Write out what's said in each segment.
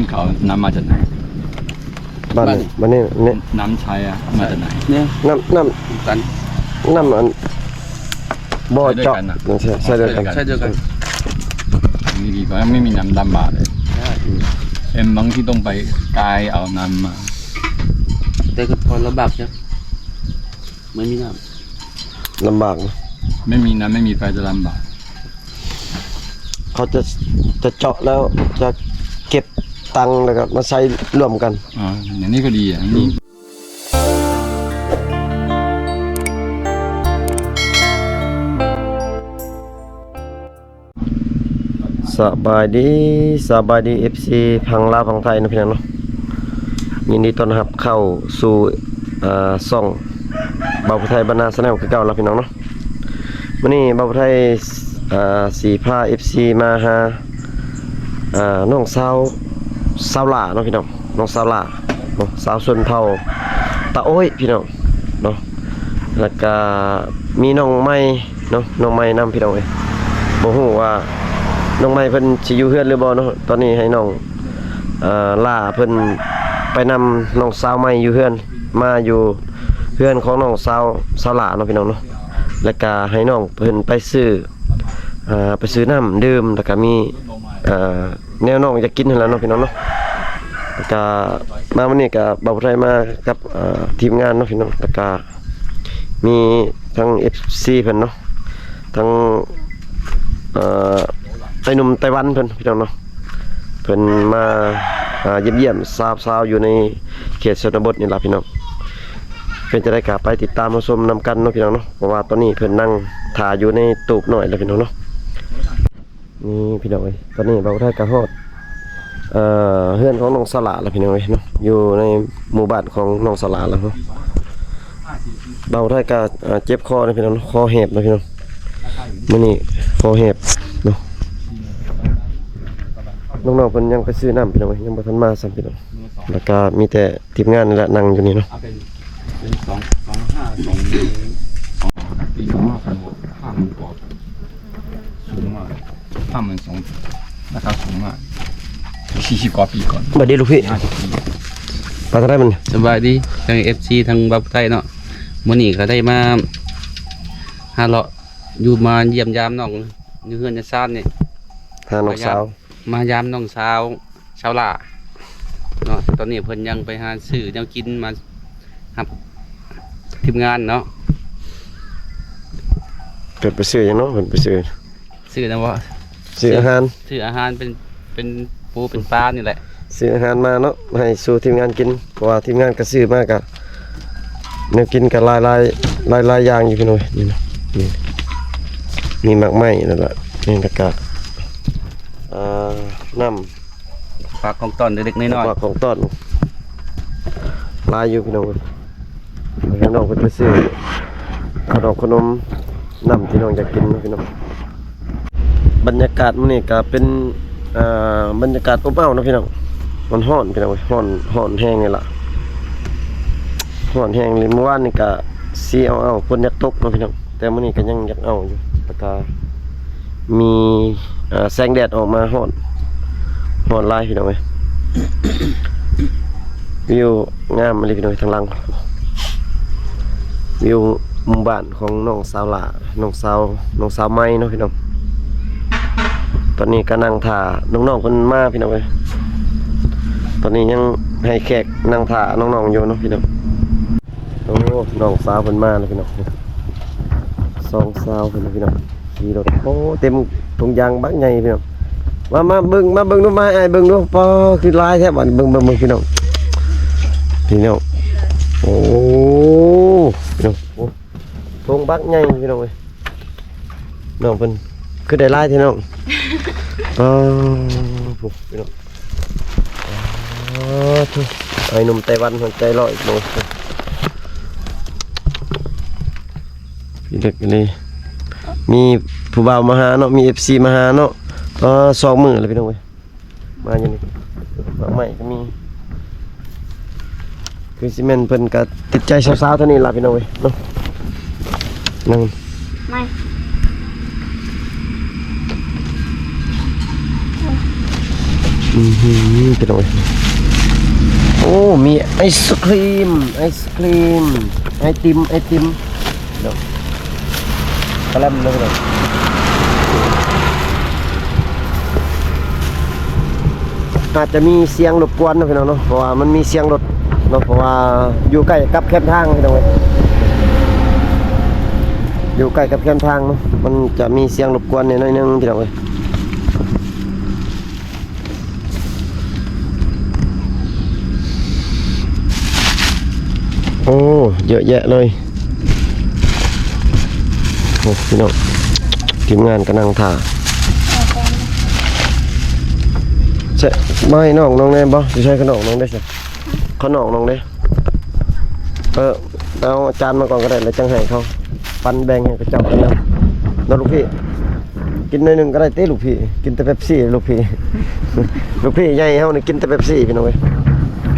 ເຂົານຳມາຈາກໃນ? ບ້ານນີ້ ບ້ານນີ້ ນີ້ ນ້ຳໃຊ້ອະ ມາຈາກໃນ? ນີ້ ນ້ຳ ນ້ຳ ກັນ ນ້ຳອັນ ບໍ່ເຈາະ ໃຊ້ ໃຊ້ດ້ວຍກັນ ໃຊ້ດ້ວຍກັນ ນີ້ດີກວ່າ ໄມ່ມີນ້ຳລຳບາກເລີຍ. ເອັມ ບາງທີຕ້ອງໄປກາຍເອົານ້ຳມາ ແຕ່ກໍພໍລຳບາກຈ້ະ ໄມ່ມີນ້ຳ ລຳບາກ ໄມ່ມີນ້ຳ ໄມ່ມີໄຟຈະລຳບາກ. ເຂົາຈະ ຈະເຈາະແລ້ວຈະເກັບຕັງ ແລ້ວກໍມາໃສ່ລວມກັນ. ອໍ ຢ່າງນີ້ກໍດີ ອັນນີ້. ສະບາຍດີ ສະບາຍດີ ເອັຟຊີ ຝັ່ງລາວຝັ່ງໄທເນາະ ພີ່ນ້ອງເນາະ. ຍິນດີຕ້ອນຮັບເຂົ້າສູ່ ເອີ ຊ່ອງບ່າວຜູ້ໄທບ້ານນາ Channel ຄືເກົ່າລະ ພີ່ນ້ອງເນາະ. ມື້ນີ້ບ່າວຜູ້ໄທ ເອີ ຊິພາ ເອັຟຊີ ມາຫາ ເອີ ນ້ອງສາວ ສາວຫຼ້າເນາະ ພີ່ນ້ອງ. ນ້ອງສາວຫຼ້າເນາະ ສາວຊົນເຜົ່າຕາໂອ້ຍ ພີ່ນ້ອງເນາະ. ແລ້ວກະມີນ້ອງໃໝ່ເນາະ ນ້ອງໃໝ່ນຳ ພີ່ນ້ອງເອີຍ. ບໍ່ຮູ້ວ່ານ້ອງໃໝ່ເພິ່ນຊິຢູ່ເຮືອນຫຼືບໍ່ເນາະ. ຕອນນີ້ໃຫ້ນ້ອງ ເອີ ຫຼ້າເພິ່ນໄປນຳນ້ອງສາວໃໝ່ຢູ່ເຮືອນ ມາຢູ່ເຮືອນຂອງນ້ອງສາວ ສາວຫຼ້າເນາະ ພີ່ນ້ອງເນາະ. ແລ້ວກະໃຫ້ນ້ອງເພິ່ນໄປຊື້ ອ່າ ໄປຊື້ນ້ຳດື່ມ ແລ້ວກະມີ ອ່າ ແນວນ້ອງຢາກກິນຫັ້ນແຫຼະເນາະ ພີ່ນ້ອງເນາະ. ແລ້ວກະມາມື້ນີ້ກະບ່າວຜູ້ໄທມາກັບ ອ່າ ທີມງານເນາະ ພີ່ນ້ອງ. ແລ້ວກະມີທັງ ເອັຟຊີ ເພິ່ນເນາະ ທັງ ເອີ ໄອ້ໜຸ່ມໄຕ້ຫວັນເພິ່ນ ພີ່ນ້ອງເນາະ. ເພິ່ນມາ ອ່າ ຢ້ຽມໆ ຊາວໆ ຢູ່ໃນເຂດຊົນນະບົດນີ້ລະ ພີ່ນ້ອງ. ເປັນຈັ່ງໃດກະໄປຕິດຕາມຮັບຊົມນຳກັນເນາະ ພີ່ນ້ອງເນາະ. ເພາະວ່າຕອນນີ້ເພິ່ນນັ່ງຖ້າຢູ່ໃນຕູບນ້ອຍແລ້ວ ພີ່ນ້ອງເນາະ. ນີ້ພີ່ນ້ອງເອີຍ ຕອນນີ້ບ່າວຜູ້ໄທກະຮອດ ເອີ ເຮືອນຂອງນ້ອງສາວຫຼ້າແລ້ວ ພີ່ນ້ອງເອີຍເນາະ. ຢູ່ໃນໝູ່ບ້ານຂອງນ້ອງສາວຫຼ້າແລ້ວເນາະ. ບ່າວຜູ້ໄທກະ ເອີ ເຈັບຄໍເນາະ ພີ່ນ້ອງເນາະ ຄໍແຫບເນາະ ພີ່ນ້ອງ. ມື້ນີ້ຄໍແຫບເນາະ. ນ້ອງໆ ເພິ່ນຍັງໄປຊື້ນ້ຳ ພີ່ນ້ອງເອີຍ ຍັງບໍ່ທັນມາຊ້ຳ ພີ່ນ້ອງ. ແລ້ວກະມີແຕ່ທີມງານນີ້ແຫຼະນັ່ງຢູ່ນີ້ເນາະ. ເອົາເປັນ ເປັນສອງ ສອງຫ້າ ສອງ ສອງ ປີ ສອງຫ້າ ສອງຫ້າ ມັນກໍສູງມາກ ຫ້າໝື່ນສອງ ລາຄາສູງມາກ ສີ່ສິບກວ່າປີກ່ອນ. ບັດນີ້ລູກພີ່ ຫ້າສິບປີ ປານເທົ່າໃດມັນ? ສະບາຍດີທັງ ເອັຟຊີ ທັງບ່າວຜູ້ໄທເນາະ. ມື້ນີ້ກໍໄດ້ມາຫາເລາະຢູ່ ມາຢ້ຽມຢາມນ້ອງຢູ່ເຮືອນຍາຊານນີ້ ຫານ້ອງສາວ ມາຢາມນ້ອງສາວ ສາວຫຼ້າເນາະ. ຕອນນີ້ເພິ່ນຍັງໄປຫາຊື້ແນວກິນມາຮັບທີມງານເນາະ. ເພິ່ນໄປຊື້ຫຍັງເນາະ? ເພິ່ນໄປຊື້ ຊື້ນະບໍ່? ຊື້ອາຫານ ຊື້ອາຫານເປັນ ເປັນປູເປັນປານີ້ແຫຼະ. ຊື້ອາຫານມາເນາະ ໃຫ້ສູ່ທີມງານກິນ ເພາະວ່າທີມງານກໍຊື້ມາກະ ແນວກິນກໍຫຼາຍໆ ຫຼາຍໆຢ່າງຢູ່ພີ່ນ້ອງ. ນີ້ນະ ນີ້ ມີໝາກໄມ້ນັ້ນລະ ນີ້ ແລ້ວກະ ອ່າ ນ້ຳ ຝາກຂອງຕ້ອນເລັກໆນ້ອຍໆ ຝາກຂອງຕ້ອນ ຫຼາຍຢູ່ພີ່ນ້ອງເອີຍ. ໃຫ້ນ້ອງເພິ່ນໄປຊື້ຂະໜົມ ຂະໜົມ ນ້ຳທີ່ນ້ອງຢາກກິນເນາະພີ່ນ້ອງ. ບັນຍາກາດມື້ນີ້ກະເປັນ ເອີ ບັນຍາກາດອົບອ້າວເນາະພີ່ນ້ອງ. ມັນຮ້ອນພີ່ນ້ອງເອີຍ ຮ້ອນ ຮ້ອນແຮງນີ້ລະ ຮ້ອນແຮງເລີຍ. ມື້ວານນີ້ກະຊິເອົາໆ ຝົນຢາກຕົກເນາະພີ່ນ້ອງ ແຕ່ມື້ນີ້ກະຍັງຢາກເອົາຢູ່. ແລ້ວກະມີ ເອີ ແສງແດດອອກມາ ຮ້ອນ ຮ້ອນຫຼາຍພີ່ນ້ອງເອີຍ. ວິວງາມອີ່ຫຼີພີ່ນ້ອງເອີຍ ທາງຫຼັງ ວິວໝູ່ບ້ານຂອງນ້ອງສາວຫຼ້າ ນ້ອງສາວ ນ້ອງສາວໃໝ່ເນາະພີ່ນ້ອງ. ຕອນນີ້ກໍນັ່ງຖ້ານ້ອງໆເພິ່ນມາພີ່ນ້ອງເອີຍ. ຕອນນີ້ຍັງໃຫ້ແຂກນັ່ງຖ້ານ້ອງໆຢູ່ເນາະພີ່ນ້ອງ. ໂອ້ ນ້ອງສາວເພິ່ນມາແລ້ວພີ່ນ້ອງ ສອງສາວເພິ່ນພີ່ນ້ອງ ຂີ່ລົດ ໂອ້ ເຕັມຖົງຢາງບັກໃຫຍ່ພີ່ນ້ອງ. ມາ ມາເບິ່ງ ມາເບິ່ງດູ ມາໃຫ້ອ້າຍເບິ່ງດູ. ປໍ ຄືຫຼາຍແທ້ບາດນີ້ ເບິ່ງ ເບິ່ງ ເບິ່ງພີ່ນ້ອງ ພີ່ນ້ອງ. ໂອ້ ພີ່ນ້ອງ ໂອ້ ຖົງບັກໃຫຍ່ພີ່ນ້ອງເອີຍ. ນ້ອງເພິ່ນຄືໄດ້ຫຼາຍແທ້ນ້ອງ. ອໍ ພຸ້ນພີ່ນ້ອງ ອໍ ໂທ້ ໄອ້ໜຸ່ມໄຕ້ຫວັນຫົວໃຈລອຍອີກໂມ ພີ່ເດັກອີ່ຫຼີ. ມີຜູ້ບ່າວມາຫາເນາະ ມີເອັຟຊີມາຫາເນາະ. ອໍ ສອງມື້ແລ້ວພີ່ນ້ອງເອີຍ ມາຢູ່ນີ້ ໝາກໄມ້ກໍມີ. ຄືຊິແມ່ນເພິ່ນກໍຕິດໃຈສາວໆເທົ່ານີ້ລະພີ່ນ້ອງເອີຍເນາະ. ນັ່ງ ໄມ້ ໄມ້ ອືມ ພີ່ນ້ອງເອີຍ ໂອ້ ມີໄອສະຄຣີມ ໄອສະຄຣີມ ໄອຕິມ ໄອຕິມ ເນາະ ກະແລັມເນາະ ອາດຈະມີສຽງລົບກວນເນາະ ພີ່ນ້ອງເນາະ ເພາະວ່າມັນມີສຽງລົດເນາະ ເພາະວ່າຢູ່ໃກ້ກັບແຄມທາງ ພີ່ນ້ອງເອີຍ ຢູ່ໃກ້ກັບແຄມທາງເນາະ ມັນຈະມີສຽງລົບກວນແດ່ໜ້ອຍໜຶ່ງ ພີ່ນ້ອງເອີຍ. ໂອ້ ເຍອະແຍະເລີຍ ໂອ້ ພີ່ນ້ອງ ທີມງານກຳລັງຖ້າ ໃສ່ ມາໃຫ້ນ້ອງນ້ອງແດ່ບໍ່? ຊິໃສ່ຂະໜອງນ້ອງເດ້ ຂະໜອງນ້ອງເດ້ ເອີ ເອົາຈານມາກ່ອນກໍໄດ້ ແລ້ວຈັ່ງໃຫ້ເຂົາ ປັນແບ່ງໃຫ້ເຂົາເຈົ້ານຳ ເນາະລູກພີ່. ກິນໜ້ອຍໜຶ່ງກໍໄດ້ຕິລູກພີ່ ກິນແຕ່ເປັບຊີລູກພີ່ ລູກພີ່ໃຫຍ່ເຮົານີ້ກິນແຕ່ເປັບຊີພີ່ນ້ອງເອີຍ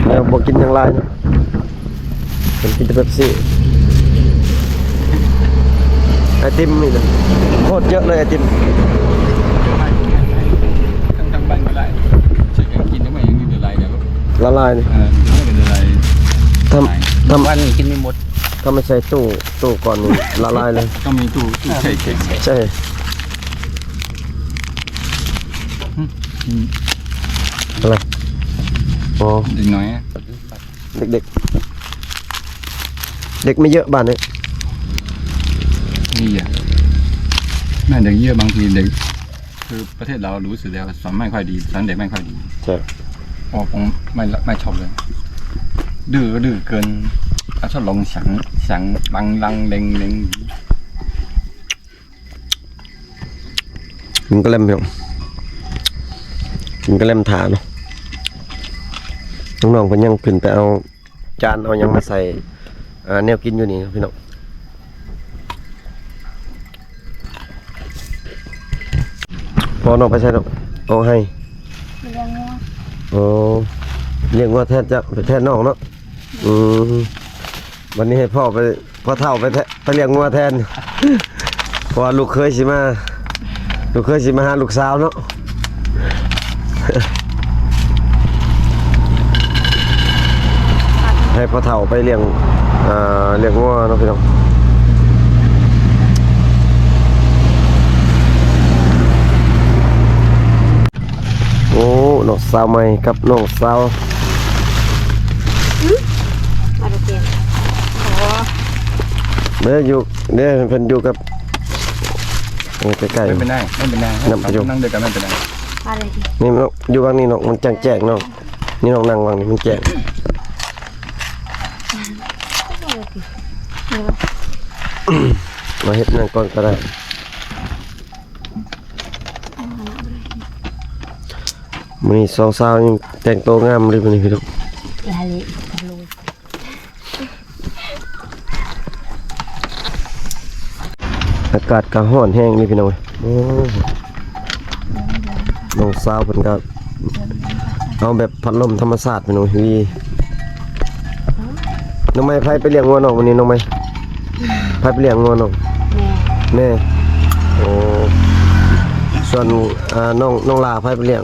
ແລ້ວບໍ່ກິນຫຍັງຫຼາຍເນາະ ເພິ່ນກິນແຕ່ເປັບຊີ ໄອຕິມນີ້ນະ ໂຄດເຍອະເລີຍໄອຕິມ ທັງ ທັງບ້ານກໍໄດ້ ຊິກິນໄດ້ໄໝ ຍັງຢູ່ຫຼາຍແລ້ວ ລະລາຍນີ້ ເອີ ລະລາຍ ທຳ ທຳ ບ້ານນີ້ກິນໄມ່ໝົດ ຖ້າໄມ່ໃສ່ຕູ້ ຕູ້ກ່ອນນີ້ລະລາຍເລີຍ ຕ້ອງມີຕູ້ ຕູ້ແຊ່ແຂງ ໃຊ່ ອືມ ອະໄລ ອໍ ເດັກນ້ອຍ ເດັກໆ ເດັກໄມ່ເຍອະບ້ານນີ້ ນີ້ເຍອະ ແມ່ນເດັກເຍອະ ບາງທີເດັກ ຄືປະເທດລາວຮູ້ສຶກແລ້ວສອນໄມ່ຄ່ອຍດີ ສອນເດັກໄມ່ຄ່ອຍດີ ໃຊ່ ອອກຂອງໄມ່ ໄມ່ຊອບເລີຍ ດື້ ດື້ເກີນ ອາ ຊອບຮ້ອງສຽງ ສຽງດັງໆ ເຫຼັງໆ ກິນກະແລັມພີ່ນ້ອງ ກິນກະແລັມຖ້າເນາະ ນ້ອງໆ ເພິ່ນຍັງຂຶ້ນໄປເອົາຈານເອົາຫຍັງມາໃສ່ ອ່າ ແນວກິນຢູ່ນີ້ເນາະພີ່ນ້ອງ ພໍ່ນ້ອງໄປໃສນ້ອງ? ອອກໄຮ່ ລ້ຽງງົວ ໂອ້ ລ້ຽງງົວແທນເຈົ້າ ແທນນ້ອງເນາະ ອືມ ບັດນີ້ໃຫ້ພໍ່ໄປ ພໍ່ເຖົ້າໄປແທ- ໄປລ້ຽງງົວແທນ ເພາະວ່າລູກເຂີຍຊິມາ ລູກເຂີຍຊິມາຫາລູກສາວເນາະ ໃຫ້ພໍ່ເຖົ້າໄປລ້ຽງ ເອີ ລ້ຽງງົວເນາະພີ່ນ້ອງ ໂອ້ ນ້ອງສາວໃໝ່ກັບນ້ອງສາວ ອືມ ມາແຕ່ເກມ ໂອ້ ເດ້ຢູ່ ເດ້ ເພິ່ນຢູ່ກັບ ເອີ ໃກ້ໆ ໄມ່ເປັນໄດ້ ໄມ່ເປັນໄດ້ ນັ່ງຢູ່ ນັ່ງດ້ວຍກັນໄມ່ເປັນໄດ້ ມາເລີຍ ນີ້ນ້ອງ ຢູ່ຫວ່າງນີ້ນ້ອງ ມັນຈັ່ງແຈ້ງນ້ອງ ນີ້ນ້ອງນັ່ງຫວ່າງນີ້ມັນແຈ້ງ ມາເຮັດຫຍັງກ່ອນກໍໄດ້ ມື້ນີ້ສອງສາວຍັງແຕ່ງໂຕງາມເລີຍມື້ນີ້ພີ່ນ້ອງ ອາກາດກໍຮ້ອນແຮງເລີຍພີ່ນ້ອງເອີຍ ໂອ້ ນ້ອງສາວເພິ່ນກໍ ເອົາແບບພັດລົມທຳມະຊາດພີ່ນ້ອງ ວີ ນ້ອງໄມ້ ໃຜໄປລ້ຽງງົວນ້ອງມື້ນີ້ນ້ອງໄມ້? ໃຜໄປລ້ຽງງົວນ້ອງ? ແມ່ ແມ່ ໂອ້ ສ່ວນ ອ່າ ນ້ອງ ນ້ອງຫຼ້າໃຜໄປລ້ຽງ?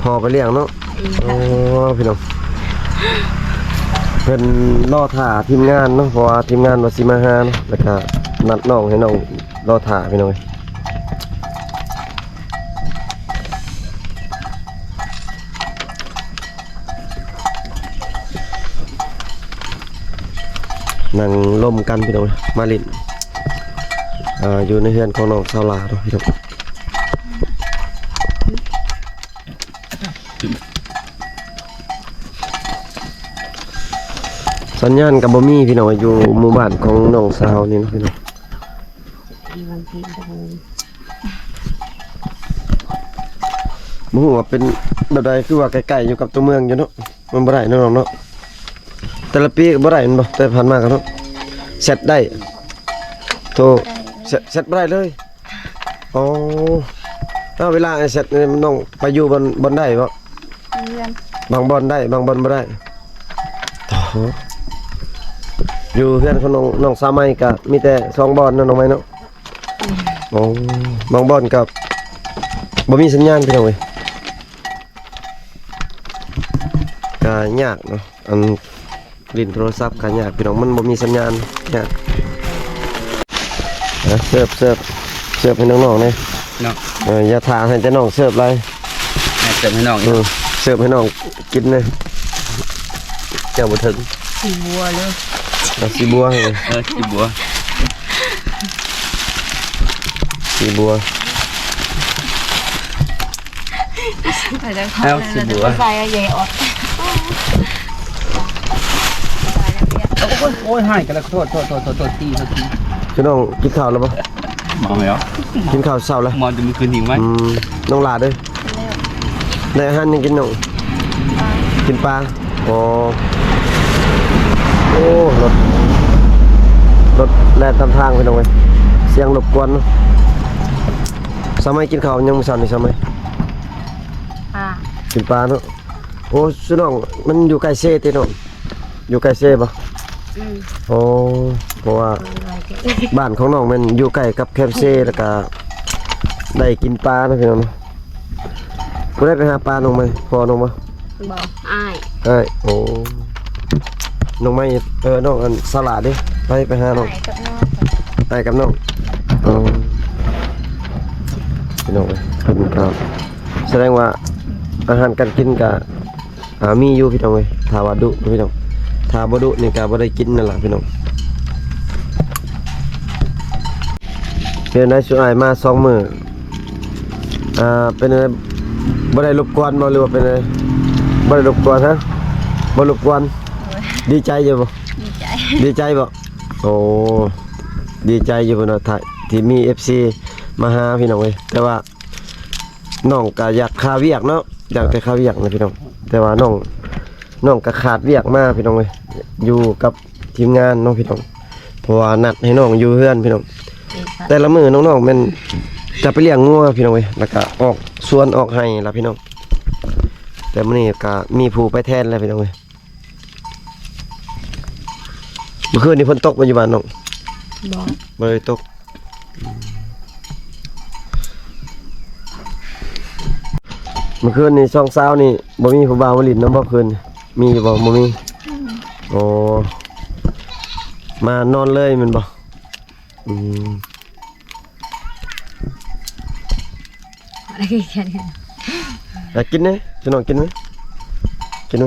ພໍ່ ພໍ່ໄປລ້ຽງເນາະ ອືມ ໂອ້ ພີ່ນ້ອງ ເພິ່ນລໍຖ້າທີມງານເນາະ ເພາະວ່າທີມງານວ່າຊິມາຫາເນາະ ແລ້ວກະນັດນ້ອງໃຫ້ນ້ອງລໍຖ້າ ພີ່ນ້ອງເອີຍ. ນັ່ງລົມກັນພີ່ນ້ອງ ມາຫຼິ້ນ ເອີ ຢູ່ໃນເຮືອນຂອງນ້ອງສາວຫຼ້າເນາະພີ່ນ້ອງ ສັນຍານກໍບໍ່ມີພີ່ນ້ອງ ຢູ່ໝູ່ບ້ານຂອງນ້ອງສາວນີ້ເນາະພີ່ນ້ອງ. ບໍ່ຮູ້ວ່າເປັນແບບໃດ ຄືວ່າໃກ້ໆຢູ່ກັບຕົວເມືອງຢູ່ເນາະ ມັນບໍ່ໄດ້ເນາະນ້ອງເນາະ ແຕ່ລະປີກໍບໍ່ໄດ້ແມ່ນບໍ່? ແຕ່ຜ່ານມາກໍເນາະ ແຊັດໄດ້ ໂທ ແຊັດ ແຊັດບໍ່ໄດ້ເລີຍ ອໍ ເອົາ ເວລາແຊັດນ້ອງໄປຢູ່ບ່ອນ ບ່ອນໃດບໍ່? ເຮືອນ ບາງບ່ອນໄດ້ ບາງບ່ອນບໍ່ໄດ້ ໂອ້ໂຫ ຢູ່ເຮືອນຂອງນ້ອງ ນ້ອງສາວໃໝ່ກະມີແຕ່ສອງບ່ອນເນາະ ນ້ອງໃໝ່ເນາະ ອືມ ໂອ້ ບາງບ່ອນກະບໍ່ມີສັນຍານ ພີ່ນ້ອງເອີຍ. ອ່າ ຍາກເນາະ ອັນຫຼິ້ນໂທລະສັບກໍຍາກພີ່ນ້ອງ ມັນບໍ່ມີສັນຍານ ຍາກ. ອ່າ ເສີບ ເສີບ ເສີບໃຫ້ນ້ອງໆແດ່ເນາະ. ເອີ ຢ່າຖ້າໃຫ້ແຕ່ນ້ອງເສີບຫຼາຍ ໃຫ້ເສີບໃຫ້ນ້ອງ ເອີ ເສີບໃຫ້ນ້ອງກິນແດ່. ເຈົ້າບໍ່ເຖິງ ຂີ້ບົວເດີ ເອົາຂີ້ບົວໃຫ້ ເອີ ຂີ້ບົວ ຂີ້ບົວ. ເອົາຊິບົວ ໃສ່ເອົາເຢອອອກ. ໂອ້ຍ ໂອ້ຍ ຫາຍກັນແລ້ວ ໂທດ ໂທດ ໂທດ ໂທດ ໂທດ ຕີ ໂທດ ຕີ. ພີ່ນ້ອງກິນເຂົ້າແລ້ວບໍ່? ມາແລ້ວ ກິນເຂົ້າເຊົ້າແລ້ວ ມາແຕ່ມື້ຄືນນີ້ໄວ້. ອືມ ນ້ອງຫຼ້າເດີ ໄດ້ອາຫານຫຍັງກິນນ້ອງ? ກິນປາ. ອໍ ໂອ້ ລົດ ລົດແລ່ນຕາມທາງພີ່ນ້ອງເອີຍ ສຽງລົບກວນເນາະ. ສາວໄມກິນເຂົ້າຫຍັງມື້ເຊົ້ານີ້ ສາວໄມ? ປາ ກິນປາເນາະ. ໂອ້ ຊຸນ້ອງ ມັນຢູ່ໃກ້ເຊຕິນ້ອງ? ຢູ່ໃກ້ເຊບໍ່? ອືມ ໂອ້ ເພາະວ່າ ເອີ ບ້ານຂອງນ້ອງແມ່ນຢູ່ໃກ້ກັບແຄມເຊ ແລ້ວກະໄດ້ກິນປານະພີ່ນ້ອງເນາະ. ຜູ້ໃດໄປຫາປານ້ອງໄມ? ພໍ່ນ້ອງບໍ່? ບໍ່ ອ້າຍ ອ້າຍ. ໂອ້ ນ້ອງໄມ ເອີ ນ້ອງອັນສາລາເດ້ ໄປ ໄປຫານ້ອງ ອ້າຍກັບນ້ອງ ອ້າຍກັບນ້ອງ. ອໍ ພີ່ນ້ອງເອີຍ ເພິ່ນກໍສະແດງວ່າອາຫານການກິນກໍ ອ່າ ມີຢູ່ພີ່ນ້ອງເອີຍ ຖ້າວ່າດຸພີ່ນ້ອງ ຖ້າບໍ່ດຸນີ້ກໍບໍ່ໄດ້ກິນນັ້ນລະພີ່ນ້ອງ. ເປັນໃດຊຸອ້າຍມາສອງມື້ ອ່າ ເປັນໃດ ບໍ່ໄດ້ລົບກວນບໍ່ ຫຼືວ່າເປັນໃດ? ບໍ່ໄດ້ລົບກວນ ຮະ ບໍ່ລົບກວນ. ໂດຍ ດີໃຈຢູ່ບໍ່? ດີໃຈ ດີໃຈບໍ່? ໂອ້ ດີໃຈຢູ່ເນາະ ທີ່ມີເອັຟຊີມາຫາພີ່ນ້ອງເອີຍ ແຕ່ວ່າ ນ້ອງກໍຢາກຄາວຽກເນາະ ຢາກແຕ່ຄາວຽກນະພີ່ນ້ອງ ແຕ່ວ່ານ້ອງ ນ້ອງກໍຂາດວຽກມາພີ່ນ້ອງເອີຍ ຢູ່ກັບທີມງານເນາະພີ່ນ້ອງ ເພາະວ່ານັດໃຫ້ນ້ອງຢູ່ເຮືອນພີ່ນ້ອງ. ແຕ່ລະມື້ນ້ອງໆແມ່ນຈະໄປລ້ຽງງົວພີ່ນ້ອງເອີຍ ແລ້ວກໍອອກສວນອອກໄຮ່ລະພີ່ນ້ອງ ແຕ່ມື້ນີ້ກໍມີຜູ້ໄປແທນແລ້ວພີ່ນ້ອງເອີຍ. ເມື່ອຄືນນີ້ຝົນຕົກບໍ່ຢູ່ບ້ານນ້ອງ? ບໍ່ ບໍ່ໄດ້ຕົກ. ເມື່ອຄືນນີ້ສອງສາວນີ້ບໍ່ມີຜູ້ບ່າວມາຫຼິ້ນນຳບໍ່ຄືນ? ມີຢູ່ບໍ່? ບໍ່ມີ. ອືມ ໂອ້ ມານອນເລີຍແມ່ນບໍ່? ອືມ. ຢາກກິນເດ້ ຊິນ້ອງກິນໄໝ? ກິນໄໝ?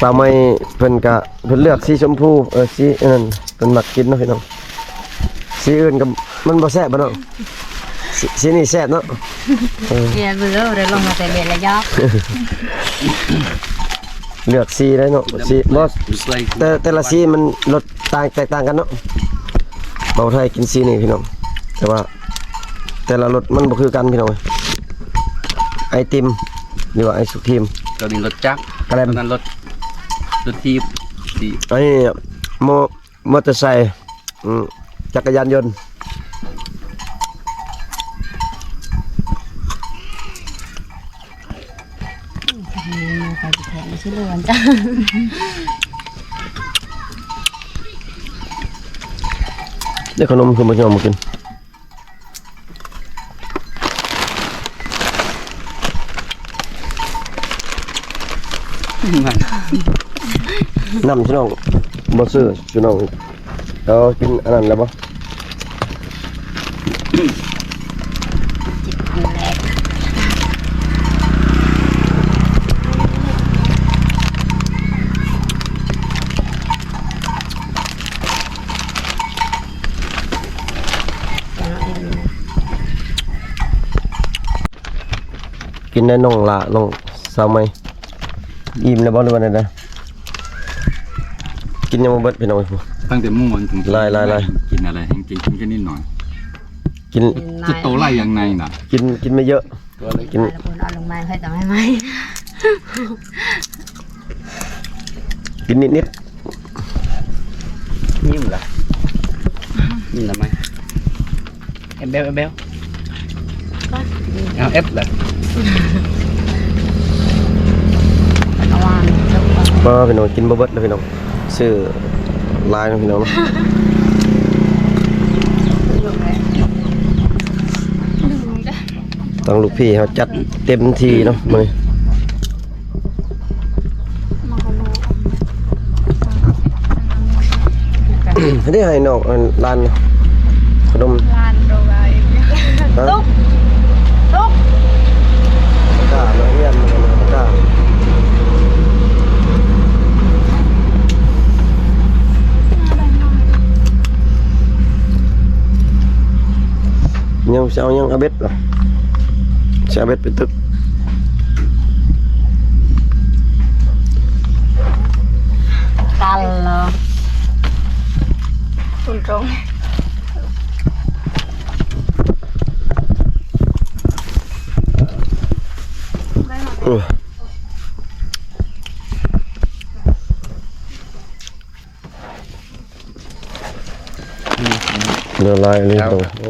ສາວໃໝ່ເພິ່ນກະ ເພິ່ນເລືອກສີຊົມພູ ເອີ ສີອັນນັ້ນ ເພິ່ນມັກກິນເນາະພີ່ນ້ອງ. ສີອື່ນກໍມັນບໍ່ແຊບບໍ່ນ້ອງ? ສີ ສີນີ້ແຊບເນາະ. ເອີ ເອີ ບໍ່ໄດ້ລົງມາແຕ່ເບັດລະຢອກ. ເລືອກສີໄດ້ເນາະ ສີ ບໍ່ ແຕ່ ແຕ່ລະສີມັນລົດຕ່າງ ແຕກຕ່າງກັນເນາະ. ເບົາໄທກິນສີນີ້ພີ່ນ້ອງ ແຕ່ວ່າແຕ່ລະລົດມັນບໍ່ຄືກັນພີ່ນ້ອງເອີຍ. ໄອຕິມ ຫຼືວ່າໄອສະຄຣີມ ຕົວນີ້ລົດຈັກ ກະແລັມ ຕົວນັ້ນລົດ ລົດຖີບ ອັນນີ້ມໍ ມໍເຕີໄຊ ອືມ ຈັກກະຍານຍົນ. ໄດ້ຂະໜົມຄືບໍ່ຍອມມາກິນ. ນ້ຳພີ່ນ້ອງ ບໍ່ຊື້ພີ່ນ້ອງ. ເອົາກິນອັນນັ້ນແລ້ວບໍ່? ກິນໄດ້ນ້ອງຫຼ້າ ນ້ອງສາວໃໝ່. ອີ່ມແລ້ວບໍ່ ຫຼືວ່າແນວໃດ? ກິນຍັງບໍ່ເບິດພີ່ນ້ອງເອີຍ. ຕັ້ງແຕ່ມື້ວານ ຫຼາຍໆໆ ກິນອະໄລ ກິນ ກິນແຄ່ນິດໜ້ອຍ ກິນ ຈະໂຕຫຼາຍຢ່າງໃນນະ. ກິນ ກິນໄມ່ເຍາະ ກິນ ເອົາລົງມາໃຫ້ຕ້ອງໃຫ້ໃໝ່ ກິນນິດໆ. ຍິ້ມລະ ຍິ້ມລະໄໝ? ແອບແບວ ແອບແບວ ເອົາແອບລະ. ປ້າພີ່ນ້ອງ ກິນບໍ່ເບິດລະພີ່ນ້ອງ ຊື້ຫຼາຍເນາະພີ່ນ້ອງເນາະ. ທາງລູກພີ່ເຮົາຈັດເຕັມທີ່ເນາະມື້ນີ້. ອັນນີ້ໃຫ້ນ້ອງ ອັນ ຫຼານ ຂະໜົມ ຫຼານໂດກາເອງ ຮະ? ລຸກ ລຸກ ກາມາຮຽນ ກາ ຍັງຊິເອົາຫຍັງ ເອົາເບັດ ເອົາເບັດໄປຕຶກ ກັນເລີຍ ຄຸນຕົງ ໂອ້ຍ. ເຫຼືອຫຼາຍອີ່ຫຼີ ແລ້ວ ໂອ້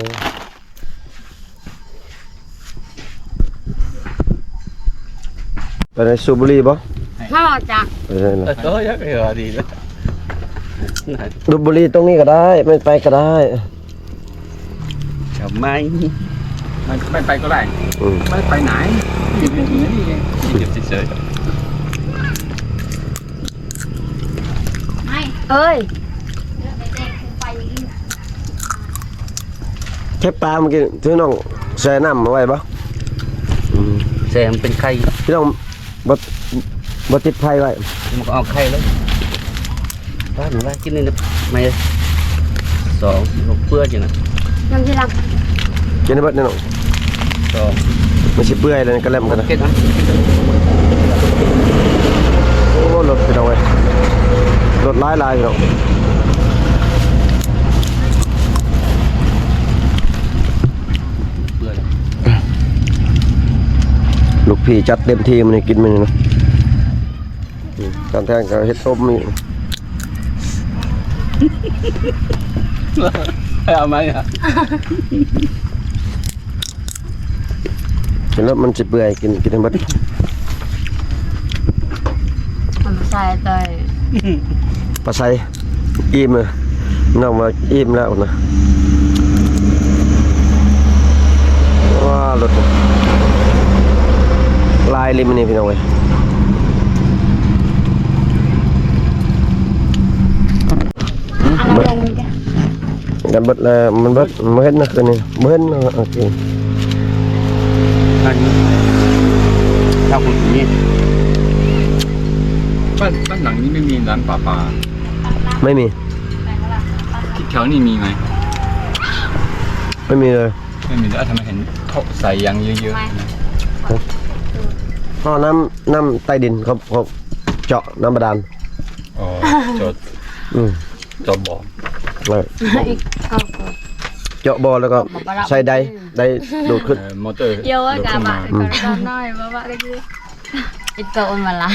ໄປໄດ້ສູບບຸຫຼີ່ບໍ່? ຮອດຈ້ະ ໄປໄດ້ລະ ໂອ້ຍ ເອີ ດີລະ ສູບບຸຫຼີ່ຕົງນີ້ກໍໄດ້ ໄມ່ໄປກໍໄດ້. ທຳໄມ ໄມ່ ໄມ່ໄປກໍໄດ້ ອືມ ໄມ່ໄປໄຫນ ຢູ່ທີ່ນີ້ເອງ ຢູ່ເສຍໆ ເອີຍ ແຄ່ປາເມື່ອກີ້ ທີ່ນ້ອງແຊ່ນ້ຳເອົາໄວ້ບໍ່? ອືມ ແຊ່ມັນເປັນໄຂ່ ພີ່ນ້ອງ ບໍ່ ບໍ່ຕິດໄຟໄວ້ ມັນກໍອອກໄຂ່ເລີຍ. ປາດ ມາໄລ່ກິນນີ້ນະ ມາເລີຍ ສອງ ເປື່ອຍຢູ່ນະ ຍັງຊິລຳ ກິນໃຫ້ເບິດນີ້ນ້ອງ ສອງ ມັນຊິເປື່ອຍແລ້ວນີ້ ກະແລັມກັນນະ ເກັດນະ ໂອ້ ລົດ ພີ່ນ້ອງເອີຍ ລົດຫຼາຍໆ ພີ່ນ້ອງ ເປື່ອຍແລ້ວ ລູກພີ່ຈັດເຕັມທີ່ມື້ນີ້ ກິນມື້ນີ້ນະ. ອືມ ຕອນແທງກໍເຮັດຕົ້ມອີກ ເອົາມາອີກ ກິນແລ້ວມັນຊິເປື່ອຍ ກິນ ກິນໃຫ້ເບິດ ເອົາມາໃສ່ເຕີຍ ປາໄຊ ອີ່ມເລີຍ ນ້ອງວ່າອີ່ມແລ້ວນະ ວ້າ ລົດຫຼາຍອີ່ຫຼີມື້ນີ້ພີ່ນ້ອງເອີຍ ອັນນັ້ນລົງມັນກະ ກັນເບິດແລ້ວ ມັນເບິດ ບໍ່ເຫັນນະຄືນນີ້ ບໍ່ເຫັນນະ ໂອເຄ ອັນນີ້ ເຈົ້າຄົນນີ້ บ้าน บ้านหลังนี้ไม่มีร้านปลาปลา ไม่มี ที่แถวนี้มีไหม ไม่มีเลย ไม่มีแล้ว ทำไมเห็นท่อใสยางเยอะๆ ฮะ ท่อน้ำ น้ำใต้ดิน เขา เขาเจาะน้ำบาดาล อ๋อ เจาะ อืม เจาะบ่อ เออ เจาะบ่อแล้วก็ใช้ไดร์ ไดร์ดูดขึ้น เออ มอเตอร์ เดี๋ยวว่ากะบะ อืม กะน้อย บ่ว่าได้คือ อีกตัวอุ่นมาละ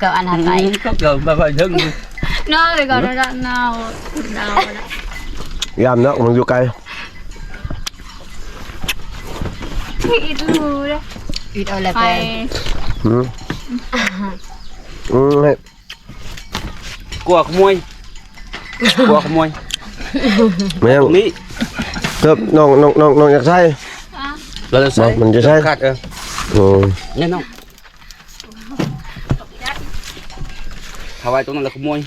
ก็อันนั้นไป อืม ก็เกิดมาไปถึง นอกเลยก่อนนะ นอก นอกนะ ยามเนาะ มันอยู่ไกล อีกรูเลย อีกเอาอะไรไป ไป อืม อืม ให้ กลัวขโมย กลัวขโมย แม่ง ตรงนี้ เถิบ น้อง น้อง น้อง น้องอยากใส่ ฮะ เราจะใส่ มันจะใส่ ขัด เออ โอ้ เนี่ยน้อง ถ้าไว้ตรงนั้นแล้วขโมย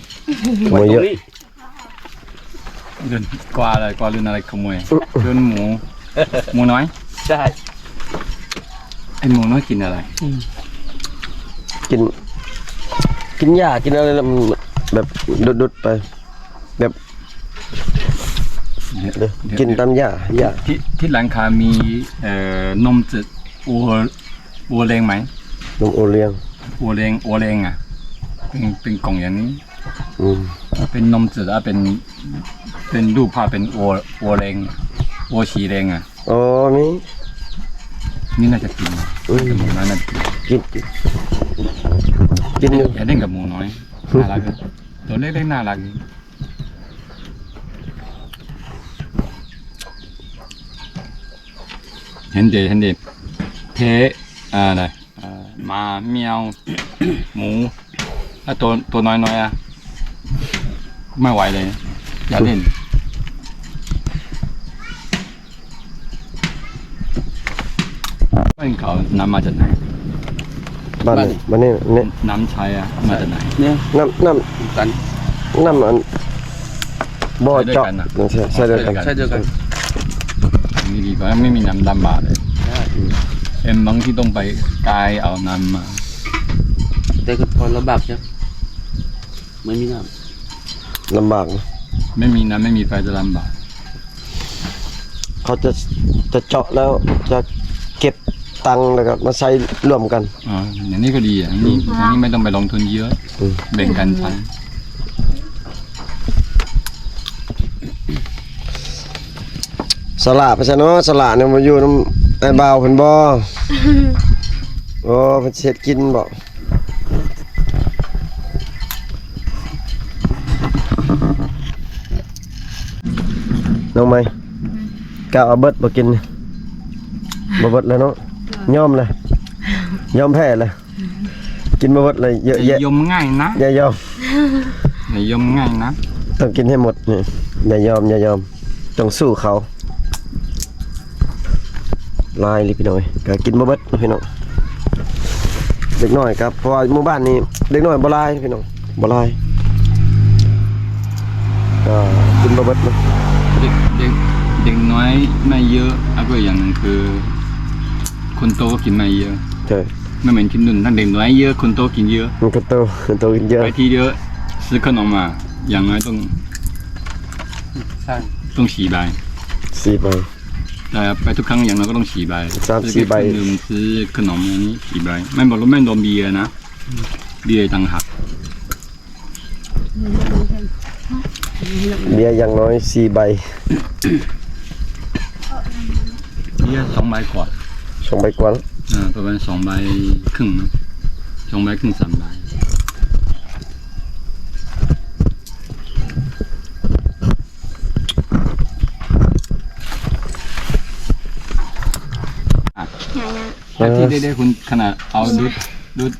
ขโมยเยอะ ไว้ตรงนี้ เดินกว่าอะไร กว่าเรื่องอะไรขโมย เดินหมู หมูน้อย ใช่ ไอ้หมูน้อยกินอะไร อืม กิน กินหญ้า กินอะไรแล้วมันแบบดุดๆไป แบบ เดี๋ยว เดี๋ยว กินตามหญ้า หญ้า ที่ ที่ร้านค้ามี เอ่อ นมจืด โอ โอเลี้ยงไหม นมโอเลี้ยง โอเลี้ยง โอเลี้ยงอะ เป็น เป็นกล่องอย่างนี้ อืม เป็นนมจืดอะ เป็น เป็นรูปภาพเป็นโอ โอเลี้ยง โอสีแดงอะ อ๋อ มี นี่น่าจะกิน อืม น่าจะกิน กิน กิน กินอยู่ อย่าเล่นกับหมูน้อย น่ารักอะ ตัวเล็กๆ น่ารักดี เห็นเด เห็นเด เท อ่า อะไร อ่า หมา แมว หมู แล้วตัว ตัวน้อยๆ อ่ะ ไม่ไหวเลย อย่าเล่น บ้านเขาน้ำมาจากไหน บ้าน บ้าน บ้านนี้ นี่ น้ำใช้อะ มาจากไหน เนี่ย น้ำ น้ำ กัน น้ำอัน ບໍ່ເຈາະ ໃສ່ດ້ວຍກັນນະ ໃສ່ ໃສ່ດ້ວຍກັນ ໃສ່ດ້ວຍກັນ ນີ້ດີກວ່າ ໄມ່ມີນ້ຳລຳບາກເລີຍ. ເອັມ ບາງທີຕ້ອງໄປກາຍເອົານ້ຳມາ ແຕ່ກໍພໍລຳບາກເຈົ້າ ໄມ່ມີນ້ຳ ລຳບາກນະ ໄມ່ມີນ້ຳ ໄມ່ມີໄຟຈະລຳບາກ. ເຂົາຈະ ຈະເຈາະແລ້ວຈະເກັບຕັງ ແລ້ວກໍມາໃສ່ລວມກັນ. ອໍ ຢ່າງນີ້ກໍດີ ອັນນີ້ ອືມ ອັນນີ້ໄມ່ຕ້ອງໄປລົງທຶນເຍອະ ອືມ ແບ່ງກັນໃຊ້. ສະຫຼະໄປຊະເນາະ ສະຫຼະນີ້ມາຢູ່ນຳອ້າຍບ່າວເພິ່ນບໍ່? ໂອ້ ເພິ່ນຊິເຮັດກິນບໍ່? ນ້ອງໃໝ່ ອືມ ກະເອົາເບິດບໍ່ກິນ ບໍ່ເບິດແລ້ວເນາະ ຍອມແລ້ວ ຍອມແພ້ແລ້ວ ກິນບໍ່ເບິດເລີຍ ເຍອະແຍະ ຢ່າຍອມງ່າຍນະ ຢ່າຍອມ ຢ່າຍອມງ່າຍນະ ຕ້ອງກິນໃຫ້ໝົດນີ້ ຢ່າຍອມ ຢ່າຍອມ ຕ້ອງສູ້ເຂົາ. ຫຼາຍອີ່ຫຼີພີ່ນ້ອງເອີຍ ກໍກິນບໍ່ເບິດພີ່ນ້ອງ ເດັກນ້ອຍກໍ ເພາະວ່າໝູ່ບ້ານນີ້ເດັກນ້ອຍບໍ່ຫຼາຍພີ່ນ້ອງ ບໍ່ຫຼາຍ ກໍກິນບໍ່ເບິດເນາະ. ເດັກ ເດັກ ເດັກນ້ອຍໄມ່ເຍອະ ແລ້ວກໍອີກຢ່າງໜຶ່ງຄື ຄົນໂຕກໍກິນໄມ້ເຍອະ ໃຊ່ ມັນແມ່ນກິນດຸນ ທັງເດັກນ້ອຍເຍອະ ຄົນໂຕກິນເຍອະ ມັນກໍໂຕ ຄົນໂຕກິນເຍອະ ໄປທີ່ດຽວຊື້ຂະໜົມມາ ຢ່າງໜ້ອຍຕ້ອງ ໃຊ່ ຕ້ອງສີ່ໃບ ສີ່ໃບ ແຕ່ໄປທຸກຄັ້ງຢ່າງໜ້ອຍກໍຕ້ອງສີ່ໃບ ສາມສີ່ໃບ ຊື້ເກັບເຄື່ອງດື່ມ ຊື້ຂະໜົມອັນນີ້ສີ່ໃບ ແມ່ນບໍ່ ແມ່ນບໍ່ເບຍນະ ເບຍຕ່າງຫາກ. ເບຍຢ່າງໜ້ອຍສີ່ໃບ ເບຍສອງໃບກວ່າ ສອງໃບກວ່າ ເອີ ປະມານສອງໃບເຄິ່ງເນາະ ສອງໃບເຄິ່ງ ສາມໃບ. ແທກຊີເດ ເດ້ ຄຸນ ຂະໜາດເອົາດຸດ ດຸດ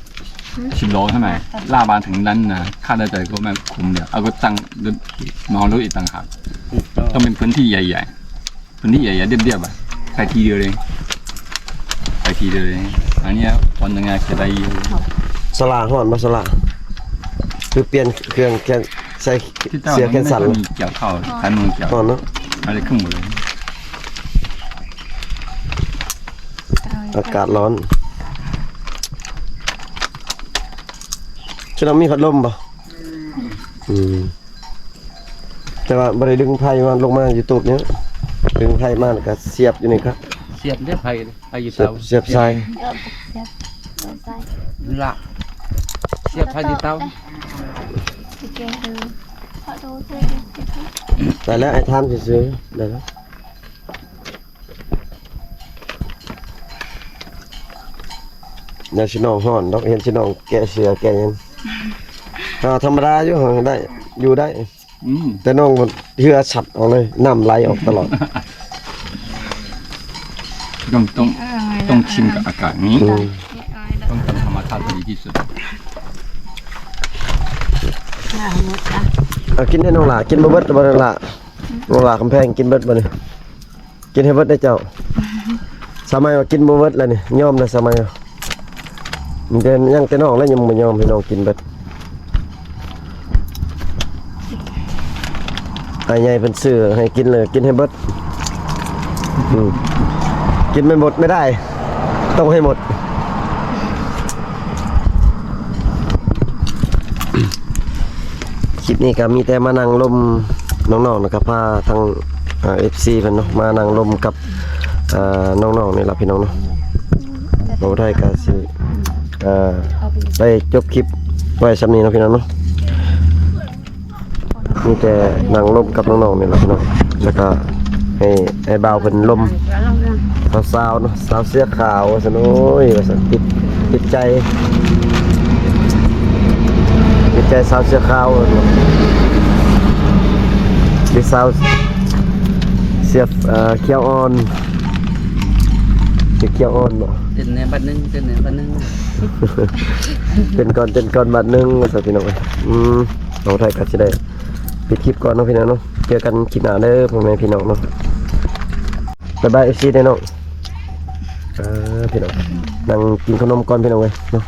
ສິບລໍ້ໃຊ່ໄໝ ລາກບ້ານເຖິງນັ້ນນະ ຄ່າໃຊ້ຈ່າຍກໍແມ່ນຄຸ້ມແລ້ວ ເອົາກໍຕັ້ງດຸດ ມາເອົາດຸດອີກຕ່າງຫາກ ຕ້ອງເປັນພື້ນທີ່ໃຫຍ່ໆ ພື້ນທີ່ໃຫຍ່ໆ ລຽບໆ ອະ ໄປທີດຽວເລີຍ ໄປທີດຽວເລີຍ ອັນນີ້ພໍນະງານຈະໄດ້ຢູ່. ສະຫຼາຮ້ອນບໍ່ສະຫຼາ ຄືປ່ຽນເຄື່ອງແຄນ ໃສ່ເສື້ອແຂນສັ້ນ ມີກ່ຽວເຂົ້າ ຄັນມືກ່ຽວ ຮ້ອນເນາະ ອາດຈະຂຶ້ນໝົດເລີຍ. ອາກາດຮ້ອນ ຊິລອງມີພັດລົມບໍ່? ອືມ ແຕ່ວ່າບໍ່ໄດ້ດຶງໄຟມາ ລົງມາຢູ່ຕູບນີ້ ດຶງໄຟມາແລ້ວກໍສຽບຢູ່ນີ້ຄັບ ສຽບເດ້ ໄຟ ໄຟຢູ່ເຕົາ ສຽບ ສຽບຊາຍ ລະ ສຽບໄຟຢູ່ເຕົາ ໄດ້ແລ້ວ ອ້າຍຖາມຊື່ໆ ໄດ້ແລ້ວ. ຢ່າຊິນ້ອງຮ້ອນດອກ ເຫັນຊິນ້ອງແກະເສື້ອແກະຫຍັງ ກໍທຳມະດາຢູ່ ໄດ້ ຢູ່ໄດ້ ອືມ ແຕ່ນ້ອງມັນເຫື່ອສັດອອກເລີຍ ນ້ຳໄຫຼອອກຕະຫຼອດ ຕ້ອງ ຕ້ອງ ເອີ ຕ້ອງຊິມກັບອາກາດນີ້ ອືມ ຕ້ອງທຳທຳມະຊາດທີ່ດີທີ່ສຸດ. ເອົາກິນເດ້ນ້ອງຫຼ້າ ກິນບໍ່ເບິດບໍ່ນ້ອງຫຼ້າ ນ້ອງຫຼ້າຄຳແພງ ກິນເບິດບໍ່ນີ້? ກິນໃຫ້ເບິດເດີເຈົ້າ. ສາວໃໝ່ວ່າກິນບໍ່ເບິດແລ້ວນີ້ ຍອມແລ້ວສາວໃໝ່ວ່າ ມີແຕ່ ຍັງແຕ່ນ້ອງແລ້ວຍັງບໍ່ຍອມໃຫ້ນ້ອງກິນເບິດ. ອ້າຍໃຫຍ່ເພິ່ນຊື້ໃຫ້ກິນເລີຍ ກິນໃຫ້ເບິດ. ອືມ ກິນໄມ່ໝົດໄມ່ໄດ້ ຕ້ອງໃຫ້ໝົດ. ຄລິບນີ້ກໍມີແຕ່ມານັ່ງລົມນ້ອງໆ ນະຄັບ ພາທາງ ເອີ ເອັຟຊີ ເພິ່ນເນາະ ມານັ່ງລົມກັບ ເອີ ນ້ອງໆ ນີ້ລະພີ່ນ້ອງເນາະ. ເວົ້າໄທກໍຊິ ເອີ ໄດ້ຈົບຄລິບໄວ້ສ່ຳນີ້ເນາະ ພີ່ນ້ອງເນາະ. ມີແຕ່ນັ່ງລົມກັບນ້ອງໆ ນີ້ລະພີ່ນ້ອງ ແລ້ວກໍໃຫ້ອ້າຍບ່າວເພິ່ນລົມສາວໆ ເນາະ ສາວເສື້ອຂາວວ່າຊັ້ນ. ໂອ້ຍ ວ່າຊັ້ນ ຕິດ ຕິດໃຈ ຕິດໃຈສາວເສື້ອຂາວວ່າຊັ້ນ ຕິດສາວເສື້ອ ເອີ ຂຽວອ່ອນ ເສື້ອຂຽວອ່ອນເນາະ. ເຕັ້ນແດ່ບາດໜຶ່ງ ເຕັ້ນແດ່ບາດໜຶ່ງ ເຕັ້ນກ່ອນ ເຕັ້ນກ່ອນບາດໜຶ່ງວ່າຊັ້ນ ພີ່ນ້ອງ. ອືມ ເວົ້າໄທກໍຊິໄດ້ປິດຄລິບກ່ອນເນາະ ພີ່ນ້ອງເນາະ. ເຈີກັນຄລິບໜ້າເດີ ພໍ່ແມ່ພີ່ນ້ອງເນາະ. ບາຍບາຍ ເອັຟຊີ ເດີນ້ອງ. ອ່າ ພີ່ນ້ອງ ນັ່ງກິນຂະໜົມກ່ອນ ພີ່ນ້ອງເອີຍເນາະ.